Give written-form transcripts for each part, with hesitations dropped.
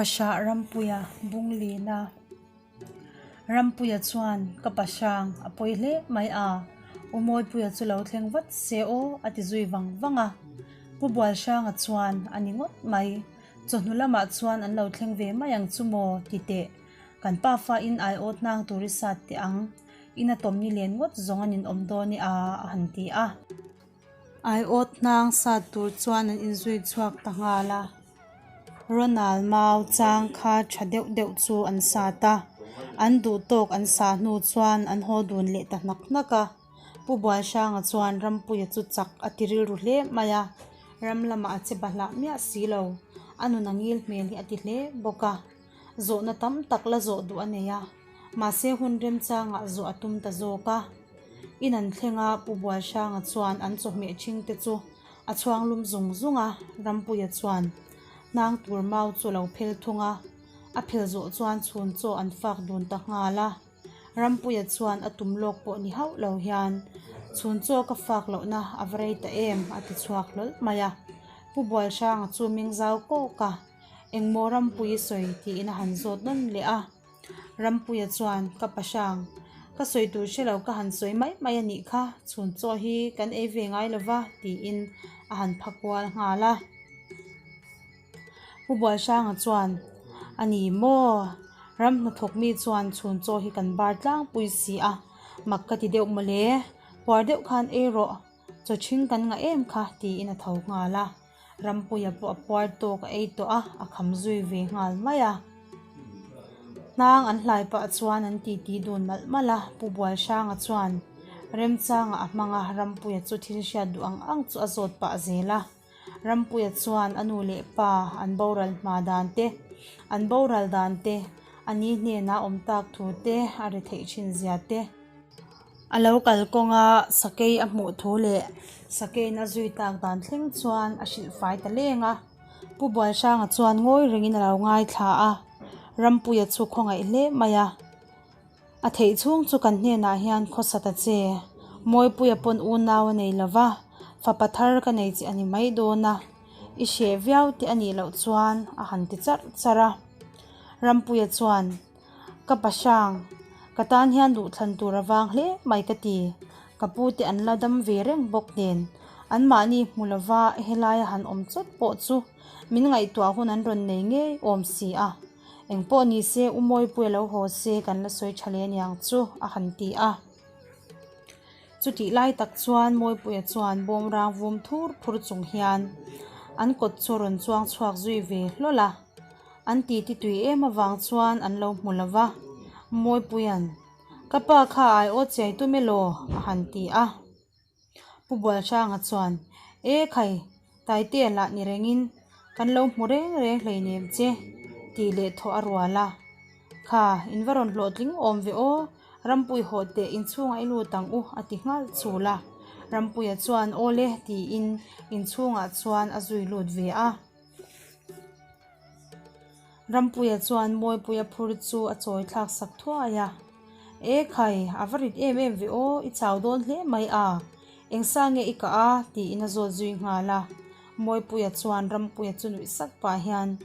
Fahrah Rampuia Bunglina Rampuia chuan ka pa hrang a pawi hle mai a, U Mawipuia chu lo thleng vat se aw a ti zui vang vang a. Pu Bualhranga chuan a ni ngawt mai, chawhnu lamah chuan an lo thleng ve mai ang chu maw ti teh, kan pafa in aiawt hnang tur i sat teh ang, ina tawm ni len ngawt zawng an inawm dawn i a a han ti a. Aiawt hnang sat tur chuan an inzui chhuak ta nghal a, Ronald mau chang kha tha deuh deuh chu an sat a, an duh tawk an sah hnu chuan an haw dun leh ta hnak hnak a. Pu Bualhranga chuan Rampuia chu chak a ti rilru hle mai a, ram lamah a che bahlah miah si lo, a nun a ngil hmel hi a ti hle bawk a. Zawhna tam tak la zawh duh a nei a, mahse hun remchangah zawh a tum ta zawk a. In an thleng a, Pu Bualhranga chuan an chawhmeh ṭhing te chu a chhuang lum zung zung a, Rampuia chuan hnang tur mau chu a lo phel thung a, a phel zawh chuan chhun chaw an fak dun ta nghal a. Rampuia chuan a tum lawk pawh ni hauh lo hian chhun chaw ka fak lohna a va rei ta em a ti chhuak hlawl mai a. Pu Bualhranga chu ming zau kawk a. Engmaw Rampuii sawi tiin a han zawt nawn leh a, Rampuia chuan ka pa hrang, ka sawi tur hre lo ka han sawi mai mai a nih kha, chhun chaw hi kan ei ve ngai lo va tiin a han pha kual nghal a. Pu Bualhranga chuan a ni maw, ram hnathawk mi chuan chhun chaw hi kan bar tlangpui si a, mak ka ti deuh mawle, puar deuh khan ei rawh, chaw ṭhing kan ngah em kha tiin a tho nghal a. Rampuia pawh a puar tawk a ei tawh a, a kham zui ve nghal mai a. Hnang an hlai pah chuan an titi dun malh malh a, Pu Bualhranga chuan remchanga a hmang a, Rampuia chu thil hriat duh ang ang chu a zawt pah zel a. Rampuia chuan a nu leh pa an boral hma dan te, an boral dan te, a ni hnena awm tak thu te, a ri theih thin zia te, A lo kal kawnga sakei a hmuh thu leh sakeiin a zui tak dan thleng chuan a hrilh fai ta leng a. Pu Bualhranga chuan ngawi rengin a lo ngaithla a, Rampuia chu khawngaih hle mai a. A theih chhung chu kan hnenah hian khawsa ta che, Mawipuia pawn unau a nei lova, fapa thar ka nei che a ni mai dawn a, i hreh viau te a nih loh chuan a han ti charh charh a. Rampuia chuan. Ka pa hrang, ka tan hian duhthlan tur a vang hle mai ka ti. Ka pu te an la dam ve reng bawk nen, anmahni hmu lova helaia han awm chawt pawh chu min ngaihtuah hun an rawn nei ngei awm si a. Engpawh ni se U Mawipuia lo haw se kan la sawi tha leh aniang chu a han ti a. Chutih lai tak chuan Mawipuia chuan bawmrang vum thur phur chung hian an kawt chu a rawn chuang chhuak zui ve hlawl a. An titi tui em avang chuan an lo hmu lo va, Mawipuia'n, Ka pa kha ai aw chiai tum elaw? a han ti a. Pu Bualhranga chuan, E khai, Taitea lah ni rengin kan lo hmu reng reng hleinem che, tih leh thawh a rual a. Kha, in va rawn hlawhtling awm ve aw, Rampui haw teh inchhungah i lut ang u, a ti nghal chul a. Rampuia chuan, Aw le, tiin inchhungah chuan a zui lut ve a. Rampuia chuan Mawipuia phur chu a chawi thlak sak thuai a, E khai, a va rit em em ve aw, i chau dawn hle mai a, eng sa nge i kah a? tiin a zawt zui nghal a. Mawipuia chuan Rampuia chu nuih sak pah hian,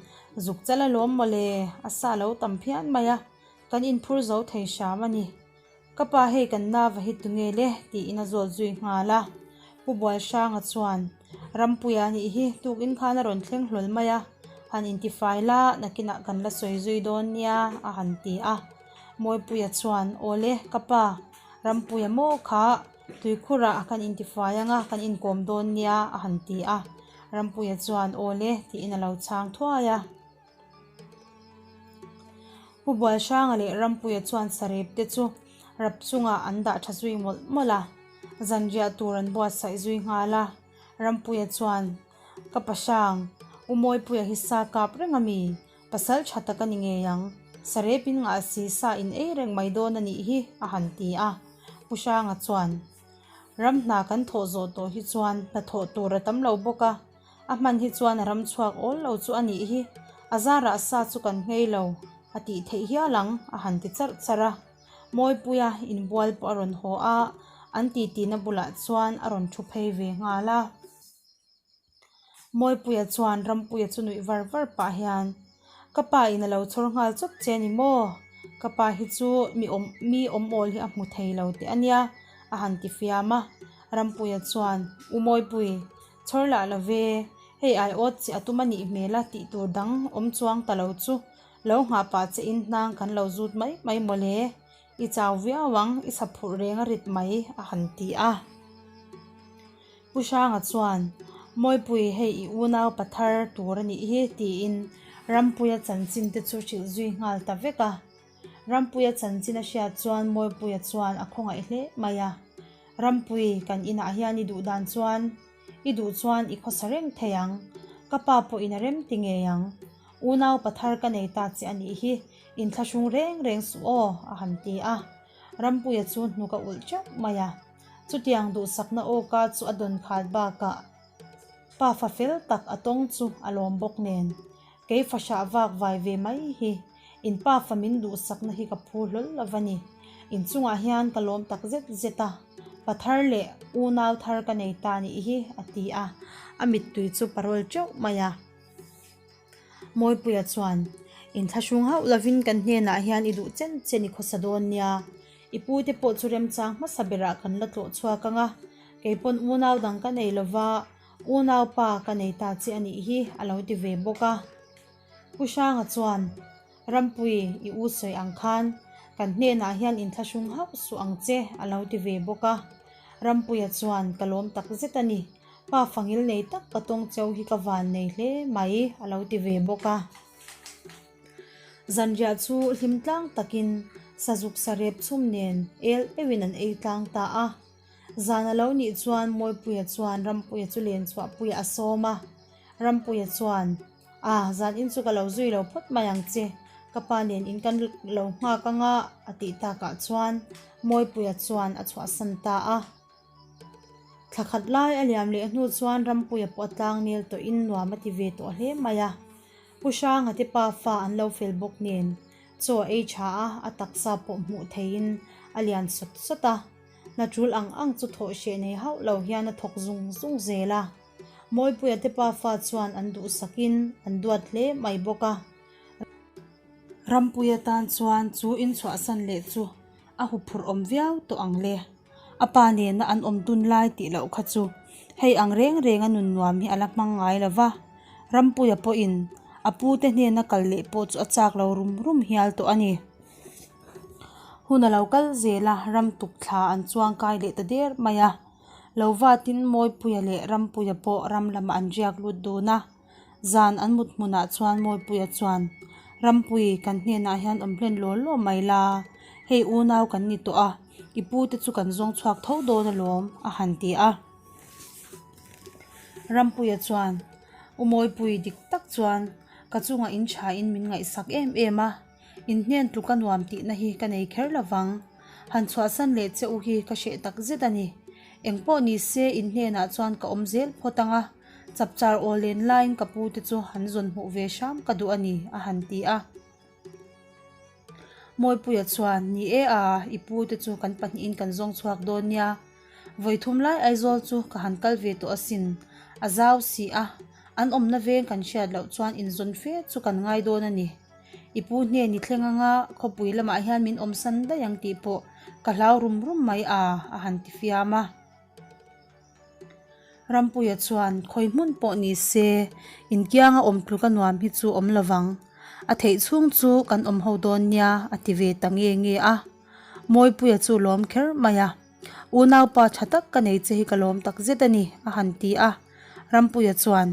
Zuk chal alawm mawle, a sa lo tam phian mai a, kan inphur zo thei hram a ni. Ka pa hei kan nava hi tunge le? tiin a zawt zui nghal a. Pu Bualhranga chuan, Rampuia nih hi tukin khan a rawn thleng hlawl mai a, han intifai la, nakinah kan la sawi zui dawn nia, a han ti a. Mawipuia chuan, Awle, ka pa, Rampuia maw kha tuikhurah kan intifai anga kan inkawm dawn nia, a han ti a. Rampuia chuan, Awle, tiin a lo chhang thuai a. Pu Bualhranga leh Rampuia chuan sarep te chu rap chungah an dah tha zui mawlh mawlh a, zanriah tur an buatsaih zui nghal a. Rampuia chuan, Ka pa hrang, U Mawipuia hi sa kap reng a mi? Pasal tha tak a ni ngei ang, sarep in ngah si sa in ei reng mai dawn a nih hi, a han ti a. Pu Hranga chuan, Ram hna kan thawh zawh tawh hi chuan hnathawh tur a tam lo bawk a, A hman hi chuan a ram chhuak awl lo chu a nih hi, a zarah sa chu kan nghei lo, a tih theih hial ang, a han ti charh charh a. Mawipuia inbual pawh a rawn haw a, an titina bulah chuan a rawn thu phei ve nghal a. Mawipuia chuan Rampuia chu nuih var var pah hian, Ka pa in a lo chhawr nghal chawp che a ni maw? Ka pa hi chu mi awm mi awm awl hi a hmu thei lo teh a nia, a han ti fiam a. Rampuia chuan, U Mawipui, chhawr lah lo ve, hei ai awt che a tum a nih hmel a tih tur dang awm chuang ta lo chu lo nghah pah che in hnang kan lo zut mai mai mawle. I chau viau ang, i sa phurh reng a rit mai, a han ti a. Pu Hranga chuan, Mawipui, hei i unau pathar tur a nih hi, tiin Rampuia chanchin te chu hrilh zui nghal ta vek a. Rampuia chanchin a hriat chuan Mawipuia chuan a khawngaih hle mai a. Rampui, kan inah hian i duh dan chuan i duh chuan i khawsa reng thei ang, ka pa pawhin a rem ti ngei ang. Unau pathar ka nei ta che a nih hi, inthlahrung reng reng suh aw, a han ti a. Rampuia chu hnuk a ulh teuh mai a. Chutiang duhsakna awka chu a dawn khat bakah pa fa fel tak a tawng chu a lawm bawk nen. Kei fahrah vak vai ve mai hi in pa fa min duhsakna hi ka phu hlawl lo va ni. In chungah hian ka lawm tak zet zet a, pa thar leh unau thar ka nei ta nih hi, a ti a, a mittui chu parawl teuh mai a. Mawipuia chuan, Inthlahrung hauh lovin kan hnenah hian i duh chen chen i khawsa dawn nia. I pute pawh chu remchang hmasa berah kan la tlawh chhuak ang a, kei pawn unau dang ka nei lova, unau pa ka nei ta che a nih hi, a lo ti ve bawk a. Pu Hranga chuan, Rampui, i u sawi ang khan kan hnenah hian inthlahrung hauh suh ang che, a lo ti ve bawk a. Rampuia chuan, Ka lawm tak zet a ni. Pa fangil nei tak ka tawng cheu hi ka van nei hle mai, a lo ti ve bawk a. Zanriah chu hlim tlang takin sazuk sarep chhum nen el euhin an ei tlang ta a. Zan a lo nih chuan Mawipuia chuan Rampuia chu len chhuahpuiah a sawm a. Rampuia chuan, A, zan in chu ka lo zui lo phawt mai ang che, ka pa nen in kan lo nghak anga a tih takah chuan Mawipuia chuan a chhuahsan ta a. Thla khat lai a liam leh hnu chuan Rampuia pawh a tlang nel tawhin nuam a ti ve tawh hle mai a. Pu Hranga te pa fa an lo fel bawk nen chaw a ei tha a, a taksa pawh hmuh theihin a lian sawt sawt a. Hna tul ang ang chu thawh hreh nei hauh lo hian a thawk zung zung zel a. Mawipuia te pa fa chuan an duhsakin an duat hle mai bawk a. Rampuia tan chuan chu inchhuahsan leh chu a huphurh awm viau tawh ang le. A pa nena an awm dun lai tih loh kha chu hei ang reng renga nun nuam hi a la hmang ngai lo va. Rampuia pawhin a pute hnena kal leh pawh chu a chak lo rum rum hial tawh a ni. Hun a lo kal zel a, ram tuk thla an chuang kai leh ta der mai a. Lo vatin Mawipuia leh Rampuia pawh ram lamah an riak lut dun a. Zan an mut hmunah chuan Mawipuia chuan, Rampui, kan hnenah hian awm hlen law law mai la, hei unau kan ni tawh a, i pute chu kan zawng chhuak tho dawn alawm, a han ti a. Rampuia chuan, U Mawipui, dik tak chuan ka chungah in thain min ngaihsak em em a, in hnen tluka nuam tihna hi ka nei kher lovang. Han chhuahsan leh che u hi ka hreh tak zet a ni. Engpawh ni se in hnenah chuan ka awm zel phawt ang a. Chapchar aw len laiin ka pu te chu han zawn hmuh ve hram ka duh a ni, a han ti a. Mawipuia chuan, Ni e a, i pu te chu kan pahnihin kan zawng chhuak dawn nia. Vawi thum lai Aizawl chu ka han kal ve tawh asin, a zau si a, an awmna veng kan hriat loh chuan inzawn fe chu kan ngai dawn a ni. I pu hnen i thleng anga khawpui lamah hian min awmsan daih ang tih pawh ka hlau rum rum mai a, a han ti fiam a. Rampuia chuan khawi hmun pawh ni se, inkianga awm tluka nuam hi chu awm lovang. A theih chhung chu kan awm ho dawn nia, a ti ve ta nge nge a. Mawipuia chu lawm kher mai a. Unaupa tha tak ka nei che hi ka lawm tak zet a ni, a han ti a. Rampuia chuan,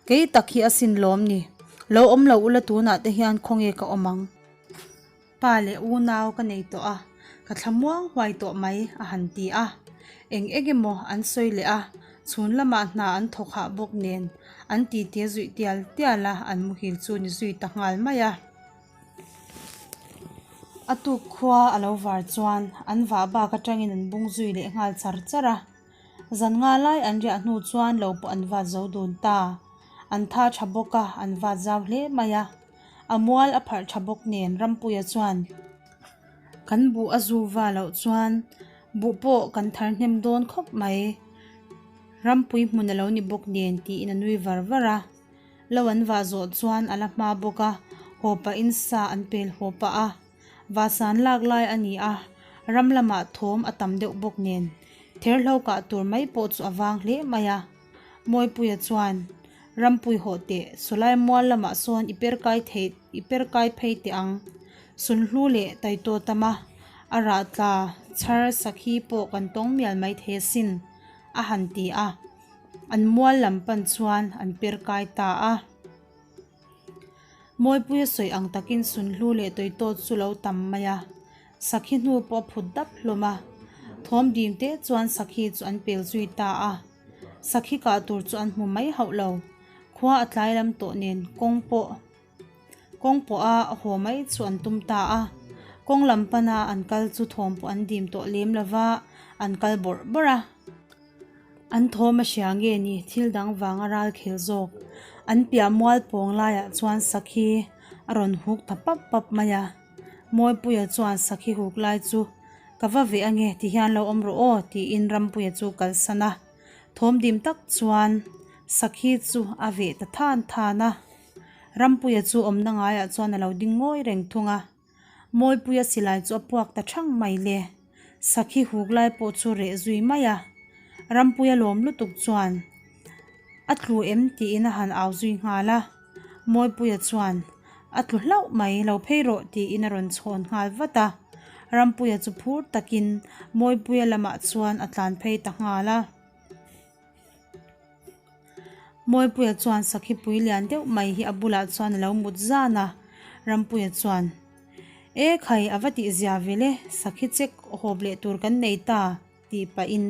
Kei tak hi asin lawm ni. Lo awm lo ula tunah te hian khawnge ka awm ang. Pa leh unau ka nei tawh a, ka thlamuang huai tawh mai, a han ti a. Eng eng emaw an sawi leh a, chhun lamah hna an thawk hah bawk nen an titi zuih tial tial a, an muhil chu ni zui ta nghal mai a. A tuk khua a lo var chuan an vah bak atangin an bung zui leh nghal char char a. Zan nga lai an riah hnu chuan lo pawh an vat zo dun ta. An tha tha bawk a, an vat zau hle mai a. A mual a pharh tha bawk nen Rampuia chuan kan buh a zu va loh chuan buh pawh kan thar hnem dawn khawp mai. Rampui hmun a lo ni bawk nen tiin a nui var var a. Lo an vah zawh chuan a la hma bawk a, Haw pahin sa an pel haw pah a. Vahsan lak lai a ni a, ram lamah thawm a tam deuh bawk nen therhlo kah tur mai pawh chu a vang hle mai a. Mawipuia chuan, Rampui hawh teh, sawlai mual lamah sawn i per kai thei i per kai phei teh ang. Sunhlu leh Taitaw tama a rah tla chhar sakhi pawh kan tawng mial mai thei asin, a han ti a. An mual lam pan chuan an per kai ta a. Mawipuia sawi ang takin Sunhlu leh Tawitawt chu lo tam mai a, Sakhi hnu pawh a phut dap hlawm a. Thawm dim te chuan Sakhi chu an pel zui ta a. Sakhi kah tur chu an hmu mai hauh lo. Khua a tlai lam tawh nen kawng pawh kawng pawha haw mai chu an tum ta a. Kawng lam pana an kal chu thawm pawh an dim tawh lem lova an kal bawrh bawrh a. An thawm a hria nge ni thil dang vanga ral khel zawk. An piah mual pawng laiah chuan sakhi a rawn huk ta pap pap mai a. Mawipuia chuan sakhi huk lai chu ka va veh ange ti hian lo awm rawh aw tiin Rampuia chu kalsan a. Thawm dim tak chuan sakhi chu a veh ta than than a. Rampuia chu awmna ngaiah chuan a lo ding ngawi reng thung a. Mawipuia silai chu a puak ta thang mai le. Sakhi huk lai pawh chu reh zui mai a. Rampuia lawm lutuk chuan a tlu em tiin a han au zui nghal a. Mawipuia chuan a tlu hlauh mai lo phei rawh tiin a rawn chhawn nghal vat a. Rampuia chu phur takin Mawipuia lamah chuan a tlan phei ta nghal a. Mawipuia chuan sakhi pui lian deuh mai hi a bulah chuan a lo mut zan a, Rampuia chuan, E khai a va tih zia vel e, sakhi chek hawp leh tur kan nei ta tih pahin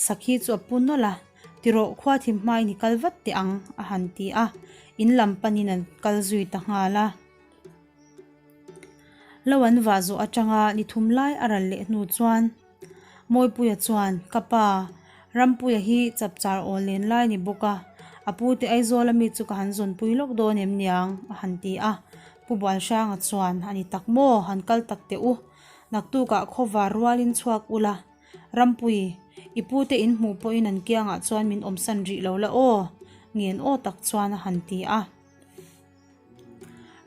sakhi chu a pu nawlh a, Tirawh khua thim hmain i kal vat teh ang a han ti a, in lam panin an kal zui ta nghal a. Lo an vah zawh atanga ni thum lai a ral leh hnu chuan Mawipuia chuan, Ka pa, Rampuia hi chapchar aw len lai ni bawk a, a pute Aizawl ami chu ka han zawnpui lawk dawn em niang? a han ti a. Pu Bualhranga chuan, A ni tak maw, han kal tak teh u. Naktukah khawvar rualin chhuak ula, Rampui, i pute in hmuh pawhin an kiangah chuan min awmsan rih lo la aw, ngen aw tak chuan a han ti a.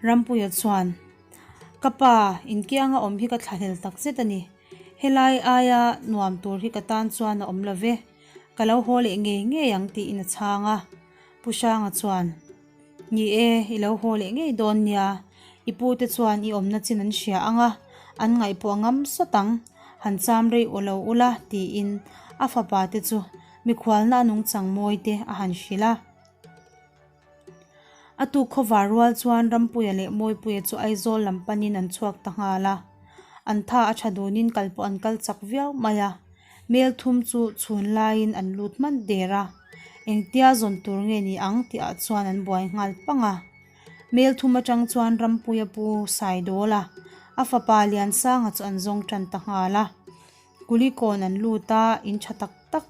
Rampuia chuan, Ka pa, inkianga awm hi ka thlahlel tak zet a ni. Helai aia nuam tur hi ka tan chuan a awm lo ve. Ka lo haw leh ngei ngei ang tiin a chhang a. Pu Hranga chuan, Ni e, i lo haw leh ngei dawn nia. I pute chuan i awmna chin an hria ang a, an ngaihpawh ngam sawt ang. Han cham rei aw lo ula tiin a fapa te chu mikhualna a nungchang mawi te a han hrilh a. A tuk khawvar rual chuan Rampuia leh Mawipuia chu Aizawl lam panin an chhuak ta nghal a. An tha a tha dunin kal pawh an kal chak viau mai a. Mel thum chu chhun laiin an lut hman der a. Engtia zawn tur nge ni ang tihah chuan an buai nghal pang a. Mel thum atang chuan Rampuia pu Saidawla, a fapa Liansanga chu an zawng tan ta nghal a. Kulikawn an lut a, in tha tak tak,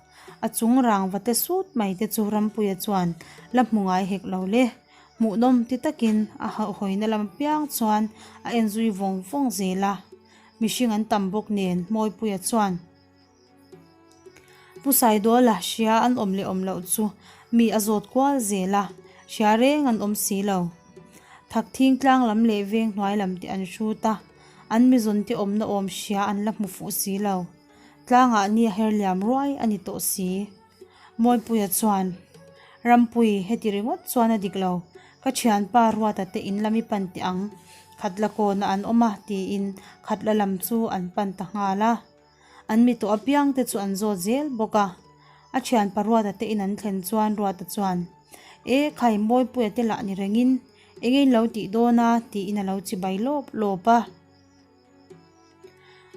a chung rangva te sut mai te chu Rampuia chuan la hmu ngai hek lo le. Hmuhnawm ti takin a hawina lam apiang chuan a en zui vawng vawng zel a. Mihring an tam bawk nen Mawipuia chuan Pu Saidawla hria an awm leh awm loh chu mi a zawt kual zel a, hria reng an awm si lo. Thakthing tlang lam leh veng hnuai lam te an hrut a. An mizawnte awmna awm hria an la hmu fuh si lo. Tlangah ni a her liam ruai a ni tawh si. Mawipuia chuan, Rampui, heti ringawt chuan a dik lo. Ka thianpa Ruata te in lam i pan teh ang. Khatla kawnah an awm a, tiin khatla lam chu an pan ta nghal a. An mi tawh apiang te chu an zawt zel bawk a. A thianpa Ruata te in an thlen chuan Ruata chuan, E khai, Mawipuia te lah ni rengin Eng in lo tih dawn a? tiin a lo chibai lawp lawp a.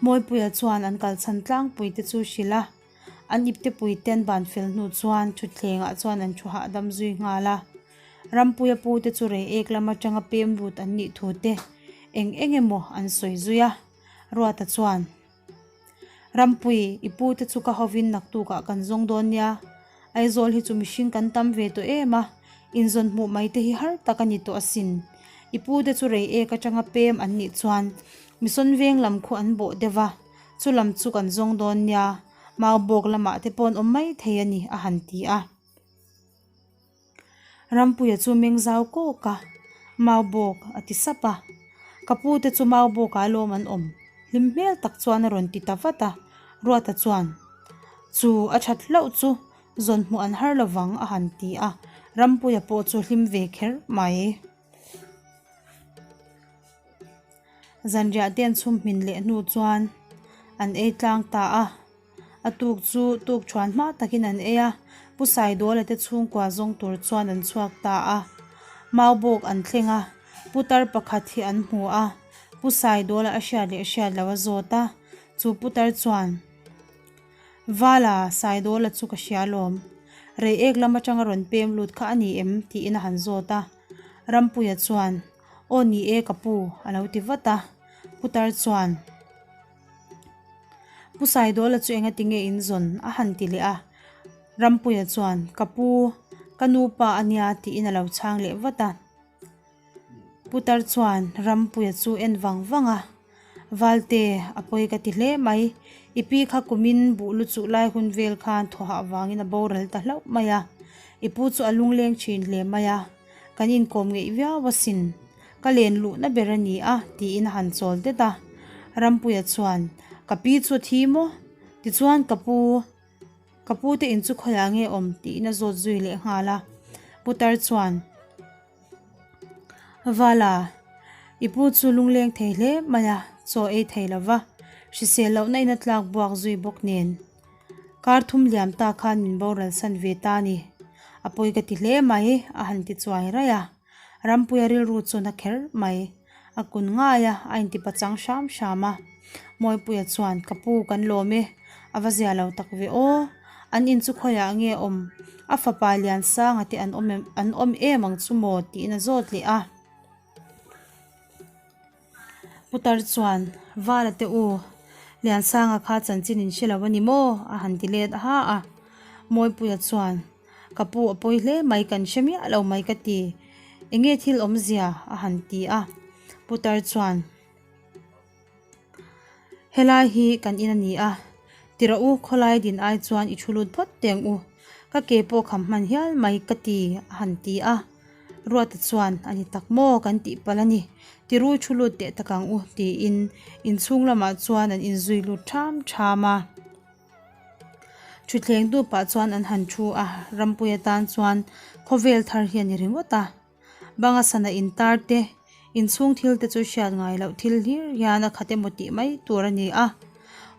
Mawipuia chuan an kalchhan tlangpui te chu hrilh a, an iptepui ten ban fel hnu chuan thutthlengah chuan an thu hahdam zui nghal a. Rampuia pu te chu rei ek lam atanga pem lut an nih thu te eng eng emaw an sawi zui a. Ruata chuan. Rampui, i pu te chu ka hovin naktukah kan zawng dawn nia. Aizawl hi chu mihring kan tam ve tawh em a, inzawn hmuh mai te hi har tak a ni tawh asin. I pu te chu rei ek atanga pem an nih chuan Mission veng lam khu an bawh deuh va, chu lam chu kan zawng dawn nia, Maubawk lamah te pawh an awm mai thei a ni, a han ti a. Rampuia chu meng zau kawk a, Maubawk, a ti sap a. Ka pu te chu Maubawkah alawm an awm, hlim hmel tak chuan a rawn ti ta vat a. Ruata chuan, Chu, a that hlauh chu, zawn hmuh an har lovang, a han ti a. Rampuia pawh chu hlim ve kher mai. Zanriah te an chhum hmin leh hnu chuan an ei tlang ta a. A tuk chu tuk thuan hma takin an ei a, Pu Saidawla te chhungkua zawng tur chuan an chhuak ta a. Maubawk an thleng a, putar pakhat hi an hmu a, Pu Saidawla a hriat leh hriat loh a zawt a, chu putar chuan, Vala, Saidawla chu ka hria alawm. Reiek lam atanga rawn pem lut kha a ni em? tiin a han zawt a. Rampuia chuan, Aw ni e ka pu, a lo ti vat a. Putar chuan. Pu Saidawla chu enga tinge in zawn a han ti leh a, Rampuia chuan, Ka pu, ka nu pa a nia tiin a lo chhang leh vat a. Putar chuan Rampuia chu en vang vang a, Valte, a pawi ka ti hle mai, i pi kha kumin buh lu chuh lai hun vel khan thawhah vangin a boral ta hlauh mai a, i pu chu a lungleng thin hle mai a. Kan inkawm ngeih viau asin, ka len luhna ber a ni a, tiin a han chawl det a. Rampuia chuan, Ka pi chu a thi maw? Tichuan ka pu, ka pu te in chu khawiah nge awm? tiin a zawt zui leh nghal a. Putar chuan, Vala, i pu chu lungleng thei hle mai a, chaw ei thei lo va, hrisel lohna in a tlak buak zui bawk nen. Kar thum liam ta khan min boral san ve ta ni. A pawi ka ti hle mai, a han ti chuai raih a. Rampuia rilru chuan a kher mai. A kun ngai a, a inti pachang hram hram a. Mawipuia chuan, Ka pu, kan lawm e. A va zia lo tak ve aw. An in chu khawiah nge awm? A fapa Liansanga te an awm em, an awm em ang chu maw? tiin a zawt leh a. Putar chuan, Vala te u, Liansanga kha chanchin in hre lo a ni maw? a han ti let ha a. Mawipuia chuan, Ka pu a pawi hle mai, kan hre miah lo mai ka ti. Enge thil awmzia? a han ti a. Putar chuan, Helai hi kan in a ni a, tira u khawlai din ai chuan i thu lut phawt teng u, ka ke pawh kham hman hial mai ka ti, a han ti a. Ruata chuan, A ni tak maw? Kan tih palh a ni. Tirui thu lut teh tak ang u, tiin inchhung lamah chuan an inzui lut ṭham ṭham a. Thutthleng dupah chuan an han thu a, Rampui atan chuan khawvel thar hi a ni ringawt a. Banga sana intar te, inchhung thil te chu hriat ngai loh thil hlir hian a khat emaw tih mai tur a ni a.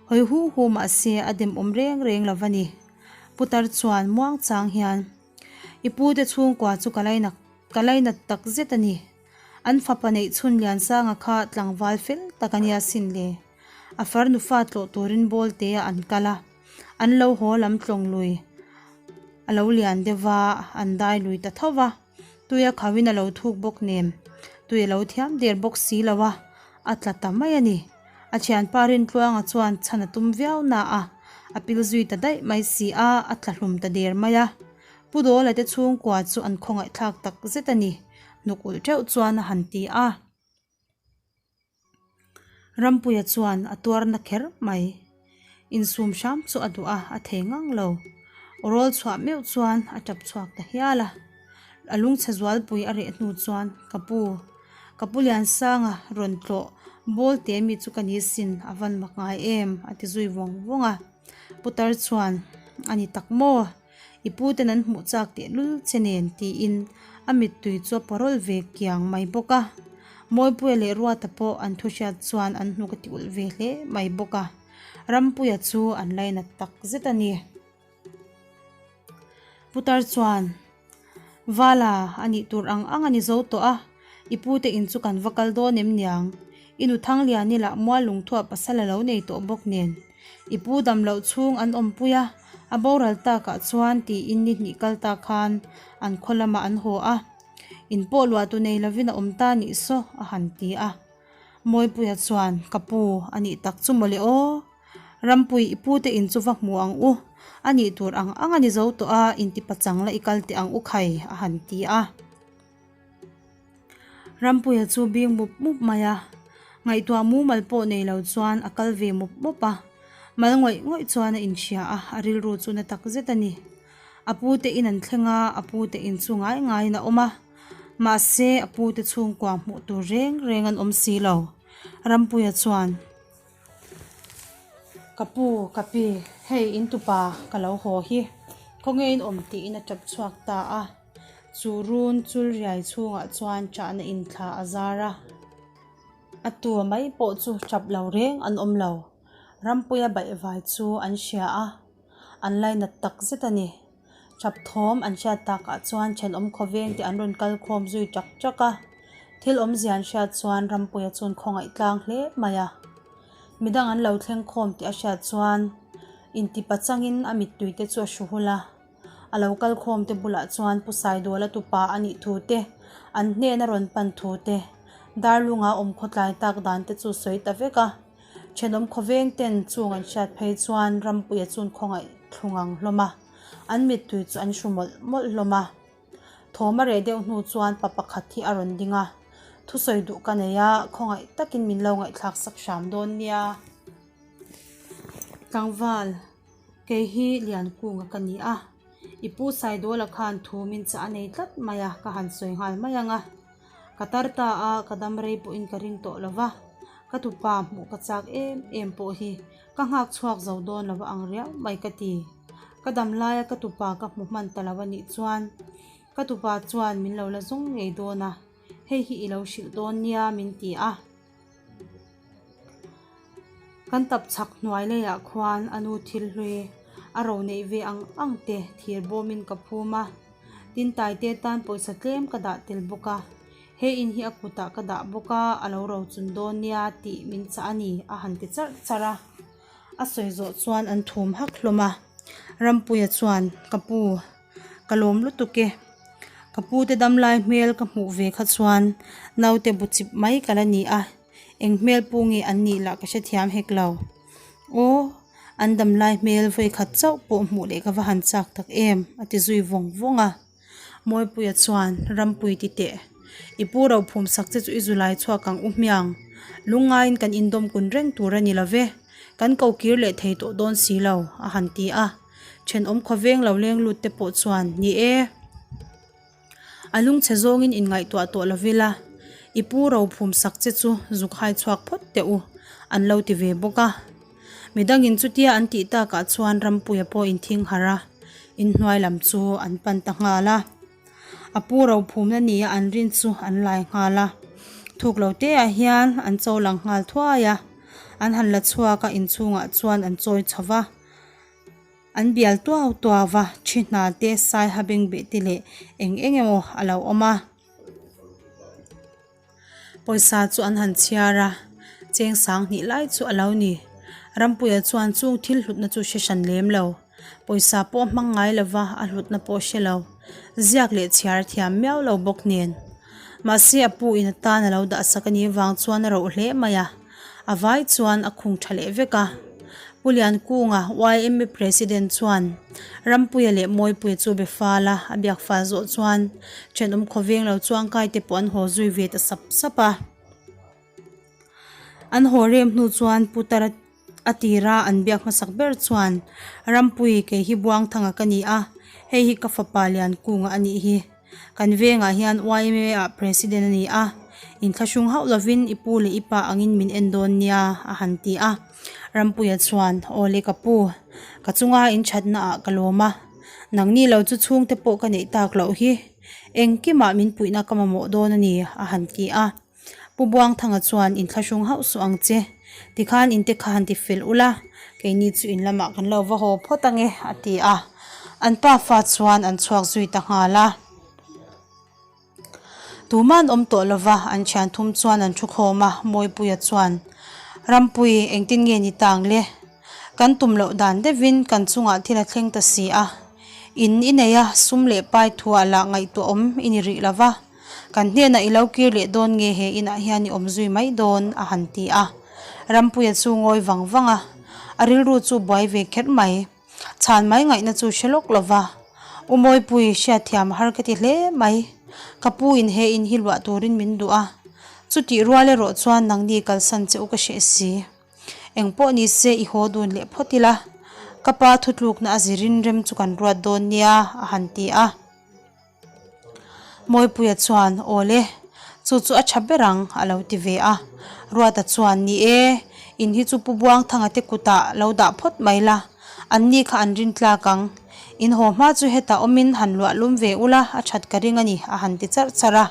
Hawi hu hu mahse a demawm reng reng lo va ni. Putar chuan muangchang hian. I pu te chhungkua chu ka laina ka lainat tak zet a ni. An fapa neih chhun Liansanga kha tlangval fel tak a nia sin le. A farnu fa tlawh turin Bawlte ah an kal a, an lo haw lam tlawng lui a lo lian deuh va, an dai lui ta tho va. Tui a khauhin a lo thuk bawk nen, tui a lo thiam der bawk si lo a, a tla ta mai a ni. A thianpa Rintluanga chuan chhan a tum viau na a, a pil zui ta daih mai si a, a tla hlum ta der mai a. Pu Dawla te chhungkua chu an khawngaihthlak tak zet a ni, hnuk ulh teuh chuan a han ti a. Rampuia chuan a tuarna kher mai. Insum hram chu a duh a, a thei ngang lo. Aw rawl chhuah meuh chuan a tap chhuak ta hial a. A lungchhe zualpui a reh hnu chuan, Ka pu, ka pu Liansanga rawn tlawh Bawlte mi chu ka ni sin, a van mak ngai em? a ti zui vawng vawng a. Putar chuan, A ni tak maw? I pu ten an hmuh chak teh lul che nen tiin a mittui chu a pawrawl ve kiang mai bawk a. Mawipuia leh Ruata pawh an thu hriat chuan an hnuk a ti ulh ve hle mai bawk a. Rampuia chu an lainat tak zet a ni. Putar chuan, Vala, a nih tur ang ang a ni zo tawh a, i pute in chu kan va kal dawn em niang? I nu Thangliani lah mual lungthuah pasal a lo nei tawh bawk nen. I pu dam loh chhung an awmpui a, a boral takah chuan tiin ni hnih kal ta khan an khaw lamah an haw a. In pawh luah tu nei lovin a awm ta nih saw a han ti a. Mawipuia chuan, Ka pu, a nih tak chu mawle aw. Rampui i pute in chu va hmu ang u. A nih tur ang ang a ni zo tawh a, intipachang la i kal teh ang u khai, a han ti a. Rampuia chu bing mup mup mai a, ngaihtuah mumal pawh nei lo chuan a kal ve mup mup a, mal ngawih ngawih chuan a inhria a, a rilru chu na tak zet a ni. A pute in an thleng a, a pute in chu ngai ngaiin a awm a. Mahse, a pute chhungkua hmuh tur reng reng an awm si lo. Rampuia chuan, Ka pu, ka pi, hei in tupa ka lo haw hi, khawnge in awm tiin a tap chhuak ta a. Chu run chul riai chhungah chuan chahna inthla a zar a. A tua mai pawh chu tap lo reng an awm lo. Rampuia baihvai chu an hria a, an lainat tak zet a ni. Tap thawm an hriat takah chuan thenawm khawveng te an rawn kal khawm zui ṭak ṭak a. Thil awmzia an hriat chuan Rampuia chuan khawngaih tlang hle mai a. Midang an lo thleng khawm tih a hriat chuan intipa changin a mittui te chu a hru hul a. A lo kal khawm te bulah chuan Pu Saiduala tupa a nih thu te, an hnena rawn pan thu te, Darlunga awm khawtlai tak dan te chu sawi ta vek a. Thenawm khawveng ten chung an hriat phei chuan Rampuia chuan khawngaih thlung ang hlawm a, an mittui chu an hru mawlh mawlh hlawm a. Thawm a reh deuh hnu chuan pa pakhat hi a rawn ding a, Thusawi duh ka nei a, khawngaih takin min lo ngaihthlak sak hram dawn nia. Tlangval, kei hi Liankunga ka ni a, i pu Saidawla khan thu min chah a nei tlat mai a, ka han sawi nghal mai ang a. Ka tar ta a, ka dam rei pawhin ka ring tawh lo va, ka tupa hmuh ka chak em em pawh hi ka nghak chhuak zo dawn lo va ang riau mai ka ti. Ka dam laia ka tupa ka hmu hman ta lo a nih chuan ka tupa chuan min lo la zawng ngei dawn a, hei hi i lo hrilh dawn nia min ti a. Kan tap chhak hnuai leiah khuan a nu thil hlui a ro neih ve ang ang te thir bawmin ka phum a, tin taite tan pawisa tlem ka dah tel bawk a, he in hi a kutah ka dah bawk a, a lo ro chun dawn nia tih min chah a ni a han ti charh charh a. A sawi zawh chuan an thum hak hlawm a, Rampuia chuan ka pu Ka lawm lutuk e. Ka pu te damlai hmel ka hmuh ve kha chuan naute bu chip mai ka la ni a, eng hmel pu nge an nih lah ka hrethiam hek lo. Aw, an damlai hmel vawi khat chauh pawh hmuh leh ka va han chak tak em, a ti zui vawng vawng a. Mawipuia chuan, Rampui ti teh. I pu ro phum sak che chu i zulai chhuak ang u hmiang. Lungngaiin kan indawm kun reng tur a ni lo ve. Kan ko kir leh thei tawh dawn si lo, a han ti a. Thenawm khawveng lo leng lut te pawh chuan, Ni e, a lungchhe zawngin inngaihtuah tawh lo vila, i pu ro phum sak che chu zuk hai chhuak phawt teh u, an lo ti ve bawk a. Midangin chutia an tih takah chuan Rampuia pawh inthing harh a, inhnuai lam chu an pan ta nghal a. A pu ro phumna nia an rin chu an lai nghal a, thuk lo te ah hian an cho lang nghal thuai a, an han la chhuak a inchhungah chuan an chawi chho va. An bial tuau tuau va, thi hna te, saiha bengbeh te leh eng eng emaw a lo awm a. Pawisa chu an han chhiar a, cheng sang hnih lai chu a lo ni. Rampuia chuan chung thil hlutna chu hre hran lem lo. Pawisa pawh a hmang ngai lo va, a hlutna pawh hre lo. Ziak leh chhiar a thiam miau lo bawk nen. Mahse a pu in atan a lo dah sak a nih vang chuan a roh hle mai a. A vai chuan a khung tha leh vek a. Pu Liankunga, YMA President chuan Rampuia leh Mawipuia chu be fal a, a biak fal zawh chuan thenawm khawveng lo chuangkai te pawh an haw zui ve ta sap sap a. An haw rem hnu chuan Pu Tara a tira an biak hmasak ber chuan Rampui kei hi Buangthanga ka ni a, hei hi ka fapa Liankunga a nih hi. Kan vengah hian YMA ah President a ni a, inthlahrung hauh lovin i pu leh i pa angin min en dawn nia a han ti a. Rampuia chuan, Aw le ka pu, ka chunga inthatna ah ka lawm a, nangni lo chu chhungte pawh ka neih tak loh hi, engkimah min puihna ka mamawh dawn a ni a han ti a. Pu Buangthanga chuan inthlahrung hauh suh ang che, tikhan inte kha han ti fel ula, keini chu in lamah kan lo va haw phawt ange a ti a, an pafa chuan an chhuak zui ta nghal a. Tuman awm tawh lova an thian thum chuan an thu khawm a, Mawipuia chuan, Rampui, engtin nge ni tang le? Kan tum loh dan deuhin kan chungah thil a thleng ta si a, in i nei a, sum leh pai thuah lah ngaihtuah awm i ni rih lova, Kan hnenah i lo kir leh dawn nge he inah hian i awm zui mai dawn? a han ti a. Rampuia chu ngawi vang vang a, a rilru chu buai ve kher mai. Chhan mai ngaihna chu hre lawk lo va. U Mawipui, hriatthiam a har ka ti hle mai. Ka pu in he in hi luah turin min duh a. Chutih rual erawh chuan nangni kalsan che u ka hreh si. Eng pawh ni se i haw dun leh phawt ila, ka pa thutlukna a zirin rem chu kan ruat dawn nia, a han ti a. Mawipuia chuan, Aw le, chu chu a tha ber ang, a lo ti ve a. Ruata chuan, Ni e, in hi chu Pu Buangthanga te kutah lo dah phawt mai la, anni kha an rin tlak ang. In haw hma chu hetah awmin han luah lum ve ula, a that ka ring a ni, a han ti charh charh a.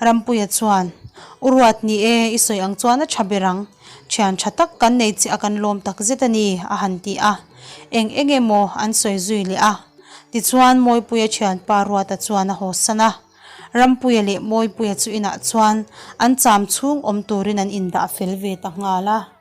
Rampuia chuan, U Ruat ni e, i sawi ang chuan a tha ber ang. Thian tha tak kan nei che a kan lawm tak zet a ni, a han ti a. Eng eng emaw an sawi zui leh a. Tichuan Mawipuia thianpa Ruata chuan a hawsan a. Rampuia leh Mawipuia chu inah chuan an cham chhung awm turin an indah fel ve ta nghal a.